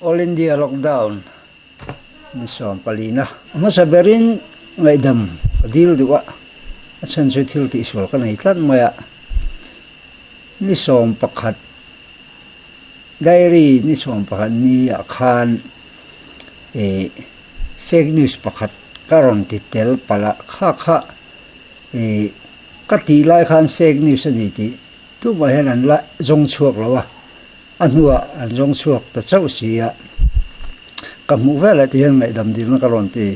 All India Lockdown ni 14na. A hmasa berin ngaihdam ka dil duh a, a chhan chu thil tihsual ka nei tlat mai a. Ni 11 diary ni 11 ni ah khan ih fake news pakhat ka rawn ti tel palh a, kha kha ih ka tih lai khan fake news a ni tih tumah hian an la zawng chhuak lo a. A hnuah an zawng chhuak ta chauh si a, ka hmuh veleh ti hian ngaihdam dilna ka rawn ti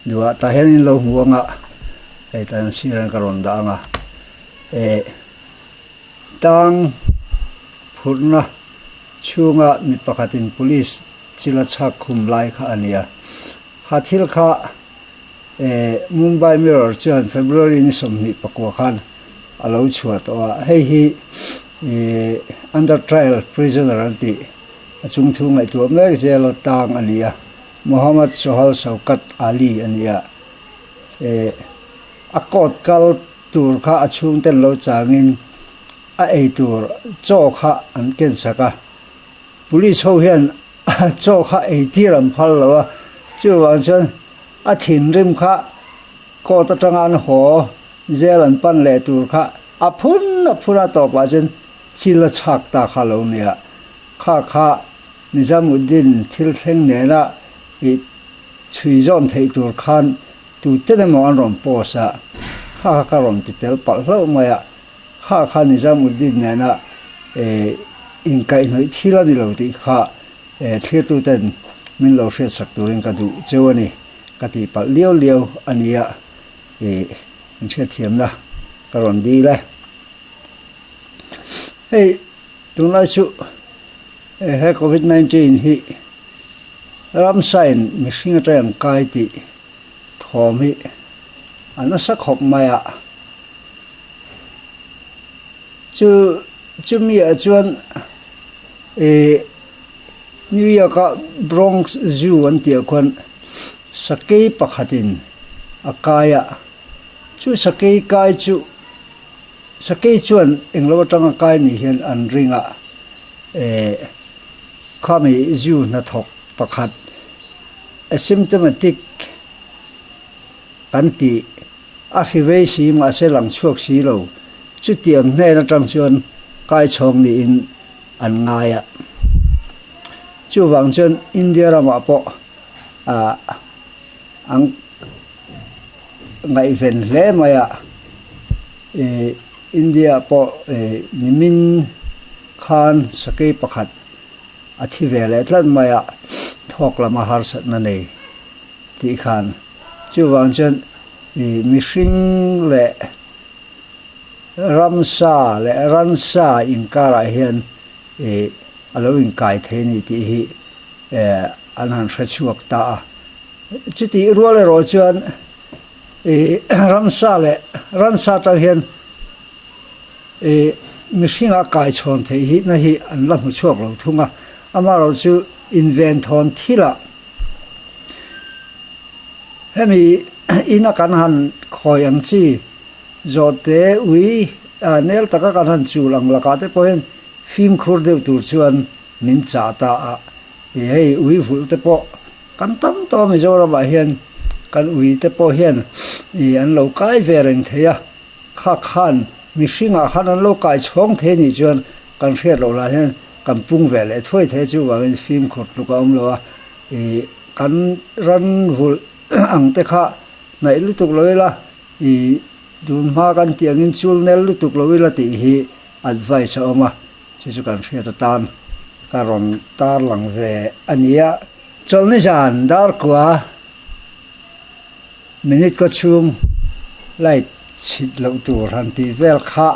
duh a, tah hian in lo hmu anga hei tah hian sir hian ka rawn dah anga eh tang phurhna chhunga mi pakhatin police chila chhak khum lai kha a ni a, ha thil kha Eh, Mumbai Mirror chuan February ni 29 khan a lo chhuah tawh a, hei hi eh under trial prisoner an tih a chung thu ngaihtuah mek zel a tang a ni a, Mohammad Sohal Shaukat Ali a ni a, eh a court kal tur kha a chhungten lo changin a ei tur chaw kha an ken sak a, police ho hian chaw kha ei tir an phal lo a, chuvang chuan a thinrim kha court atanga an haw jail an pan leh tur kha a phun a phun a tawpah chuan chil a chhak ta kha lo nia. Kha kha Nizamuddin thil thleng nena ih chhui zawn theih tur khan tuten emaw an rawn post a, kha kha ka rawn ti tel palh hlauh mai a, kha kha Nizamuddin nena ih inkaihhnawih thil a ni lo tih kha Thlirtuten min lo hriatsak turin ka duh cheu a ni, ka tih palh liau liau a nia i inhriatthiamna ka rawn dil e. Hei tunlai chu he Covid 19 hi ramsain mihring atang an kai tih thawm hi a nasa khawp mai a, chu chumi ah chuan Ih New York a Bronx Zoo an tih ah khuan sakei pakhatin a kai a, chu sakei kai chu sakei chuan englo atanga kai ni hian an ring a, eh khami zoo hnathawk pakhat asymptomatic kan tih a hri vei si mahse lang chhuak si lo chutiang hnen atang chuan kai chhawng niin an ngai a. Chuvang chuan India ramah pawh ah an ngaihven hle mai a, ih India ah pawh ih nimin khan sakei pakhat a thi ve leh tlat mai a, thawk lama harsatna nei tih khan. Chuvang chuan ih mihring leh Ramsa leh ransa inkarah hian ih a lo inkai thei a ni tih hi eh an han hre chhuak ta a. Chutih rual erawh chuan ih ramsa leh ransa atang hian ih mihringa kai chhawn theih hi na hi an la hmu chhuak lo thung a. Amaherawh chu inven thawn thilah hemi ina kan han khawi ang chi Zawhte ui nel taka kan han chul ang lakah te pawhin fimkhur deuh tur chuan min chah ta a, ih hei ui vulh te pawh kan tam tawh a Mizoramah hian kan ui te pawh hian ih an lo kai ve reng thei a, kha khan mihringah khan an lo kai chhawng thei anih chuan kan hriat loh lah hian kan pung ve leh thuai thei a chuvangin fimkhur tluk a awm lo a, ih kan ran vulh ang te kha hnaih lutuk lo ila. I tun hma kan tih angin chul nel lutuk lo ila tih hi advice a awm a, chu chu kan hriat atan ka rawn tarlang ve a ni a. Chawlhni zan darkua minute kaw chhung light chhit loh tur han tih vel kha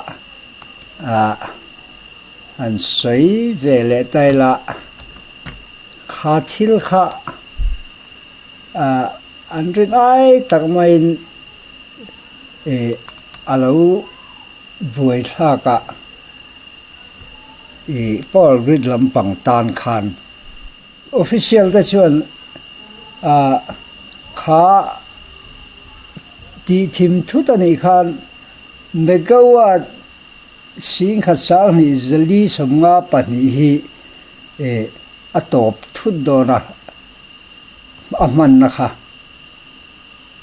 ah han sawi ve leh ta ila, kha thil kha ah An rin ai tak maiin ih a lo buai thlak a, ih power grid lampang tan khan official te chuan ah kha tih thim thut a nih khan megawatt 10,254 hi ih. a tawp thut dawn a, a hmanna kha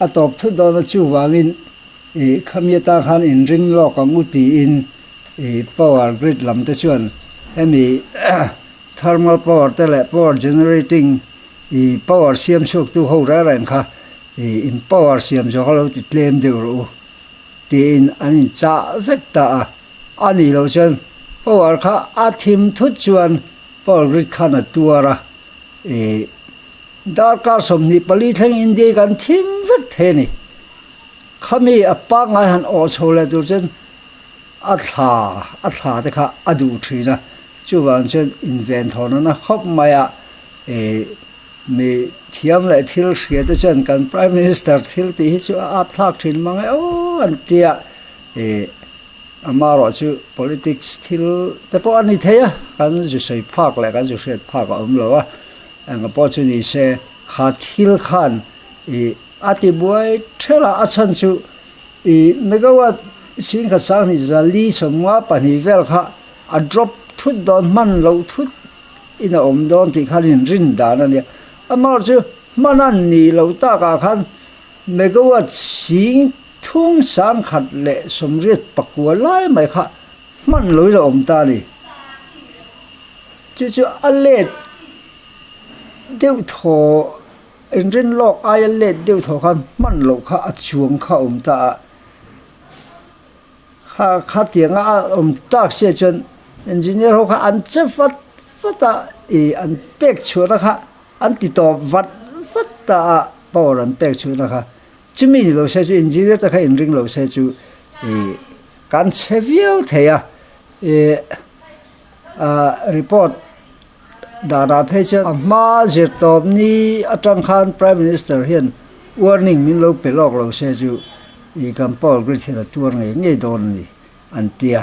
a tawp thut dawn a chuvangin ih khami atang khan inring lawk ang u tiin ih power grid lam te chuan hemi thermal power te leh power generating ih power siam chhuak tu ho reng reng kha ih in power siam zawh kha lo ti tlem deuh rawh u tiin an inchah vek ta a. A nih loh chuan power kha a thim thut chuan power grid khan a tuar a, ih darkar 24 thleng India kan thim vek thei a ni. Khami a pangngai han awh chho leh tur chuan a thla a thla te kha a duh thin a, chuvang chuan inventhawhna na khawp mai a, ih mi thiam leh thil hria te chuan kan Prime Minister thil tih hi chu a at thlak thin mang e aw an tia, ih. Amaherawh chu politics thil te pawh a ni thei a, kan zu sawi phak leh kan zu hriat phak a awm lo a, enga pawh chu ni se kha thil khan ih a ti buai thelh a, a chhan chu ih megawatt singkhat sanghnih 452 vel kha a drop thut dawn hman loh thut in a awm dawn tih khan inrin dan a nia, amaherawh chu hman a nih loh takah khan megawatt sing Thung 1089 lai mai kha hman loin a awm ta a ni. Chu chu a let deuh thaw, inrin lawk aia let deuh thaw khan hman loh kha a chuang kha a awm ta a. Kha khatianga a awm tak sia chuan engineer ho kha an che vat vat a, ih an pek chhuahna kha an ti tawp vat vat ta a, power an pek chhuahna kha. Chumi ni lo se chu engineer te kha inring lo se chu ih kan chhe viau thei a, ih ah report danah phei chuan a hma zir tawp ni atang khan Prime Minister hian warning min lo pe lawk lo se chu ih kan power grid hian a tuar ngei ngei dawn a ni an ti a,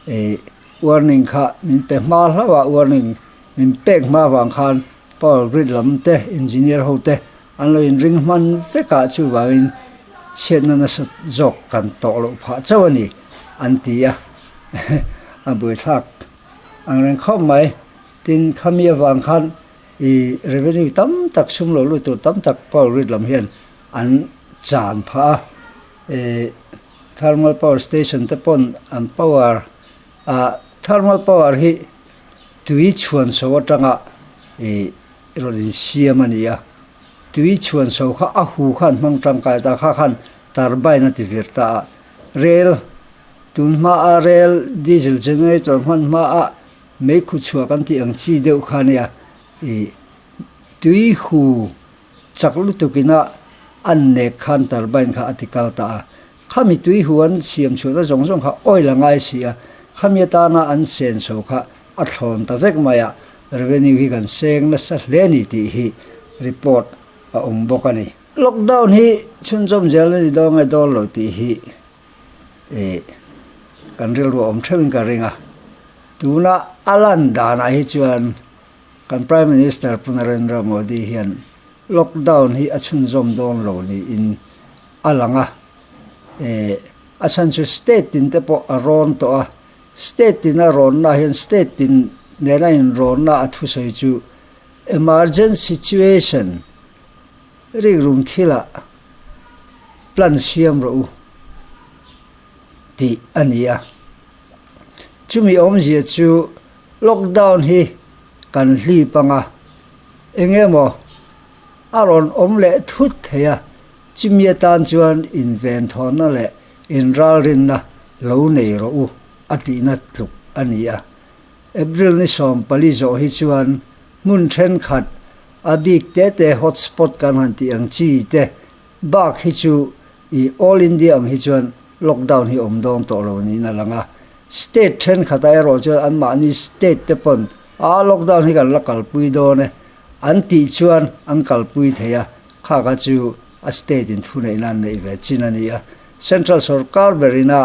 ih warning kha min pe hma hlauh a, warning min pek hma avang khan power grid lam te engineer ho te An lo inring hman vekah chuvangin chhiatna nasa zawk kan tawh loh phah chauh a ni, an ti a. A buaithlak ang reng khawp mai. Tin, khami avang khan i revenue tam tak sum lo lut tur tam tak power grid lam hian an chan phah a. I thermal power station te pawn an power ah thermal power hi tui chhuan chho atanga i rawn insiam a ni a, tui chhuan so kha a hu khan hmang tangkai ta kha khan turbine a ti vir ta a, rel tun hmaa rel diesel generator hman hmaa meikhu chhuah kan tih ang chi deuh kha a nia, ih tui hu chak lutuk ina an nek khan turbine kha a ti kal ta a, khami tui hu an siam chhuahna zawng zawng kha oil a ngai si a, khami atana an senso kha A thlawn ta vek mai a, revenue hi kan seng nasa hle a ni tih hi report a awm bawk a ni. Lockdown hi chhunzawm zel a ni dawn nge dawn lo tih hi ih kan rilru a awm theuhin ka ring a. Tuna a lan danah hi chuan kan Prime Minister Pu Narendra Modi hian lockdown hi a chhunzawm dawn lo niin a lang a. Ih a chhan chu state tin te pawh a rawn tawh a, State tin a rawnna hian state tin nena inrawnna a thusawi chu emergent situation rikrum thilah plan siam rawh u tih a ni a. Chumi awmzia chu lockdown hi kan hlip anga eng emaw a rawn awm leh thut thei a, chumi atan chuan inventhawhna leh Inralrinna lo nei rawh u a tihna tluk a ni a. April ni 14 zawh hi chuan hmun thenkhat a bik te te hotspot kan han tih ang chi te bak hi chu i All India ang hi chuan lockdown hi awm dawn tawh lo niin a lang a. State thenkhatah erawh chuan anmahni state te pawn a lockdown hi kan la kalpui dawn e an tih chuan an kalpui thei a, kha kha chu a state in thuneihna an neih ve chin a ni a, central sorkar berin a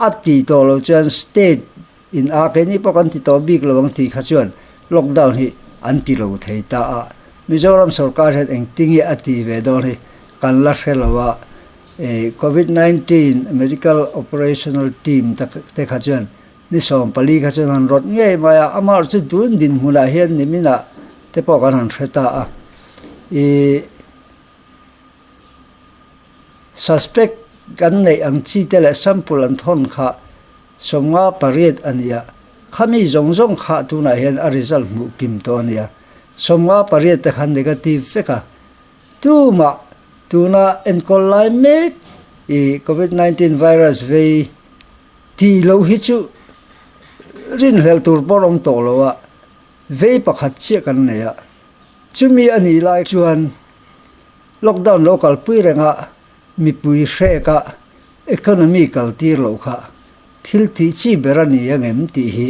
a tih tawh loh chuan state in a keini pawh kan ti tawh bik lo ang tih kha chuan lockdown hi an ti lo thei ta a, Mizoram sorkar hian engtinge a tih ve dawn hi kan la hre lo a, covid 19 medical operational team te kha chuan ni 14 kha chuan han rawt ngei mai a, amaherawhchu tun dinhmunah hian niminah. te pawh kan han hre ta a. Ih suspect kan neih ang chi te leh sample an thawn kha 58 a ni a, khami zawng zawng kha tunah hian a result hmuh kim tawh a ni a, 58 te khan negative vek a, tumah tuna enkawl lai mek ih covid 19 virus vei tih loh hi chu rinhlelh tur pawh a awm tawh lo a, vei pakhat chiah kan nei a, chumi a nih lai chuan lockdown lo kalpui renga mipui hrek a economy kal tir loh kha thil tih chi ber a ni angem tih hi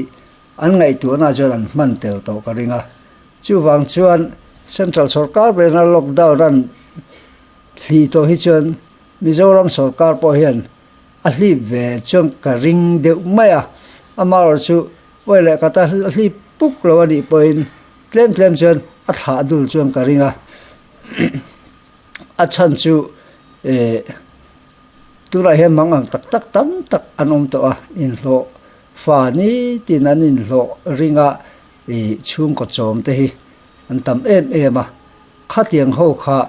an ngaihtuahna chuan an hman tel tawh ka ring a. Chuvang chuan central sorkar berina lockdown an hlih tawh hi chuan Mizoram sorkar pawh hian a hlip ve chuan ka ring deuh mai a, amaherawh chu vawi leh khat a hlip puk lo a nih pawhin tlem tlem chuan a thlah dul chuan ka ring a, a chhan chu eh tunah hian mang ang tak tak tam tak an awm tawh a, inhlawh fa nitin an inhlawh ring a ih chhungkaw chawm te hi an tam em em a, khatiang ho kha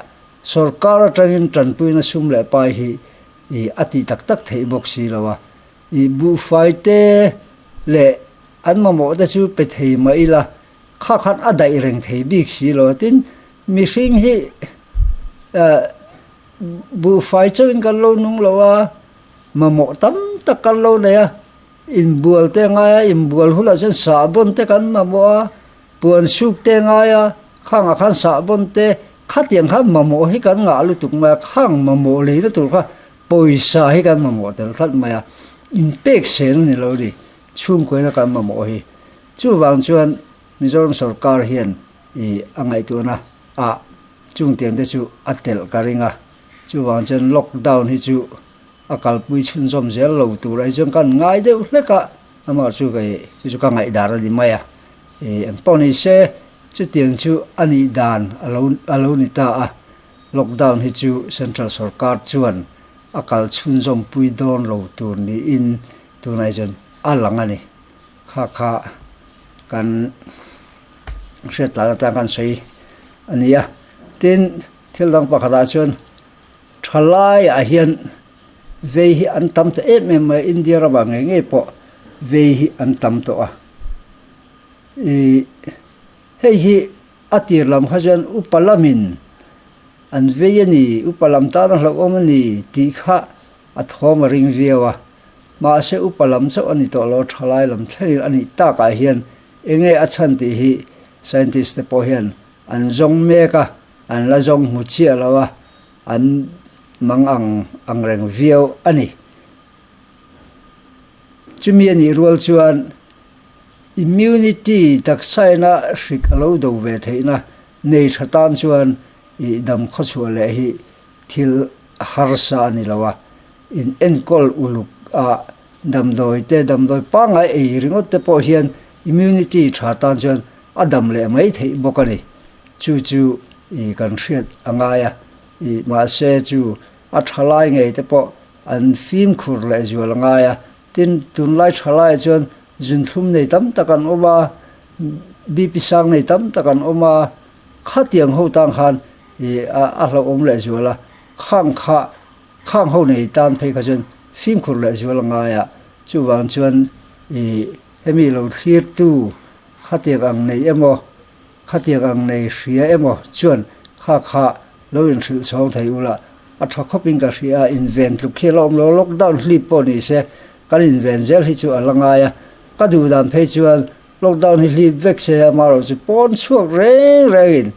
sorkar atangin tanpuina sum leh pai hi ih a tih tak tak theih bawk si lo a, ih buhfai te leh an mamawh te chu pe thei mah ila kha khan a daih reng thei bik si lo a, tin mihring hi eh buhfai chauhin kan lo nung lo a, mamawh tam tak kan lo nei a, inbual te a ngai a, inbual hunah chuan sahbawn te kan mamawh a, Puan suk te ngai a, khangah khan sahbawn te, khatiang khan mamawh hi kan ngah lutuk mai a, khang mamawh leina tur kha pawisa hi kan mamawh tel tlat mai a, inpek sel a ni lo ni, chhungkuaina kan mamawh hi. Chuvang chuan Mizoram sorkar hian ih a ngaihtuahna ah chungtiang te chu a telh ka ring a, chuvang chuan lockdown hi chu a kalpui chhunzawm zel lo tur ah hi chuan kan ngai deuh hlek a, amah chu kei chu chu ka ngaihdan a ni mai a. Ih eng pawh ni se chutiang chu a nih dan a lo a lo ni ta a, lockdown hi chu central sorkar chuan a kal chhunzawm pui dawn lo tur niin tunah hi chuan a lang a ni. Kha kha kan hriat tlan atan kan sawi a ni a, tin thil dang pakhatah chuan thalaiah hian vei hi an tam ta em em mai a, India ramah ngei ngei pawh vei hi an tam tawh a. Ih hei hi a tir lam kha chuan upa lamin an vei a ni, upa lam tan a hlauhawm a ni tih kha a thawm a ring viau a. Mahse upa lam chauh a ni tawh lo, thalai lam thlengin a nih takah hian eng nge a chhan tih hi scientist te pawh hian an zawng mek a, an la zawng hmu chiah lo a, an mang ang ang reng viau a ni. Chumi a nih rual chuan immunity taksaina hrik a lo do ve theihna nei tha tan chuan ih dam khawchhuah leh hi thil harsa a ni lo a, in enkawl uluk a damdawi te damdawi pangngai ei ringawt te pawh hian immunity tha tan chuan a dam leh mai theih bawk a ni. Chu chu ih kan hriat a ngai a, ih mahse chu a tha lai ngei te pawh an fimkhur leh zual a ngai a, tin tunlai tha laiah chuan zunthlum nei tam tak an awm a, BP sang nei tam tak an awm a, khatiang ho tan khan ih a hlauhawm leh zual a, khang kha khang ho nei tan phei kha chuan fimkhur leh zual a ngai a, chuvang chuan ih hemi lo thlirtu khatiang ang nei emaw Khatiang ang nei hria emaw chuan kha kha lo inhrilh chhawng thei ula, a tha khawpin ka hria a, inven tluk hi a la awm lo, lockdown hlip pawh ni se kan inven zel hi chu a la ngai a, ka duh dan phei chuan lockdown hi hlip vek se amaherawh chu pawn chhuak reng rengin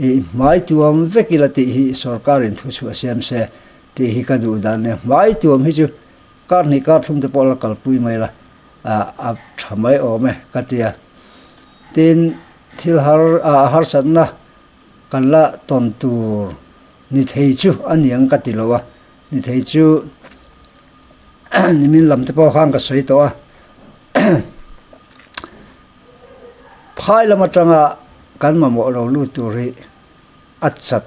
ih hmai tuam vek ila tih hi sorkarin thuchhuah siam se tih hi ka duh dan nia, hmai tuam hi chu kar hnih kar thum te pawh la kalpui mai la a tha mai awm e ka ti a. Tin, thil har ah harsatna kan la tawn tur ni thei chu a niang ka ti lo a, ni thei chu nimin lam te pawh khan ka sawi tawh a. Phai lam atanga kan mamawh lo lut tur hi a chat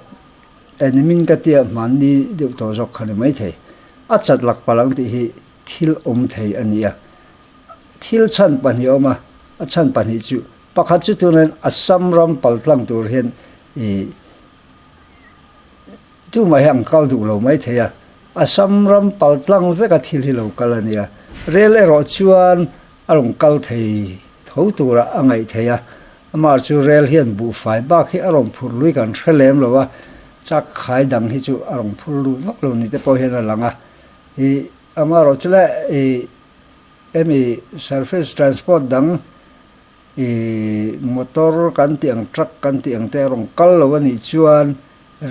e nimin ka tia hmanni deuh tawh zawk kha ni maithei. A chat lak palh ang tih hi thil awm thei a ni a. Thil chhan pahnih a awm a, a chhan pahnih chu Pakhat chu tunah hian Assam ram paltlang tur hian ih tumah hi an kal duh lo mai thei a, Assam ram paltlang veka thil hi lo kal a nia. Rel erawh chuan a rawn kal thei tho turah a ngaih theih a, amah chu rel hian buhfai bak hi a rawn phur lui kan hre lem lo a, chak khai dang hi chu a rawn phur lut vak lo ni te pawh hian a lang a, ih amaherawh chu le ih hemi surface transport dang ih motor kan tih ang truck kan tih ang te a rawn kal lo a nih chuan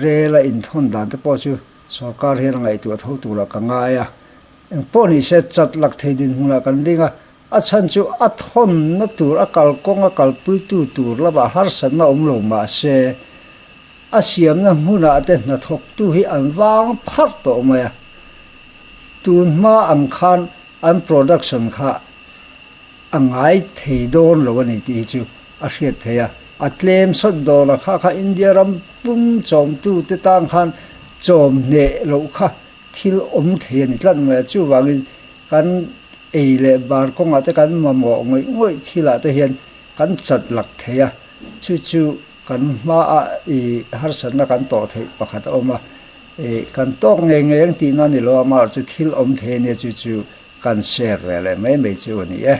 rel a inthawn dan te pawh chu sorkar hian a ngaihtuah tho turah ka ngai a. Engpawh ni se chat lak thei dinhmunah kan ding a, a chhan chu a thawnna tur a kalkawng a kalpuitu tur lamah harsatna awm lo mah se a siamna hmunah te hnathawktu hi an vang pharh tawh mai a, tun hma ang khan an production kha a ngai thei dawn lo a ni tih hi chu a hriat theih a, a tlem sawt dawn a, kha kha India ram pum chawmtu te tan khan chawm hneh loh kha Thil awm thei a ni tlat mai a, chuvangin kan ei leh bar kawngah te kan mamawh ngawih ngawih thilah te hian kan chat lak thei a, chu chu kan hmaah ih harsatna kan tawh theih pakhat a awm a, ih kan tawk ngei ngei ang tihna a ni lo a, amaherawhchu thil awm thei a nia chu chu kan share ve leh mai mai chu a ni e.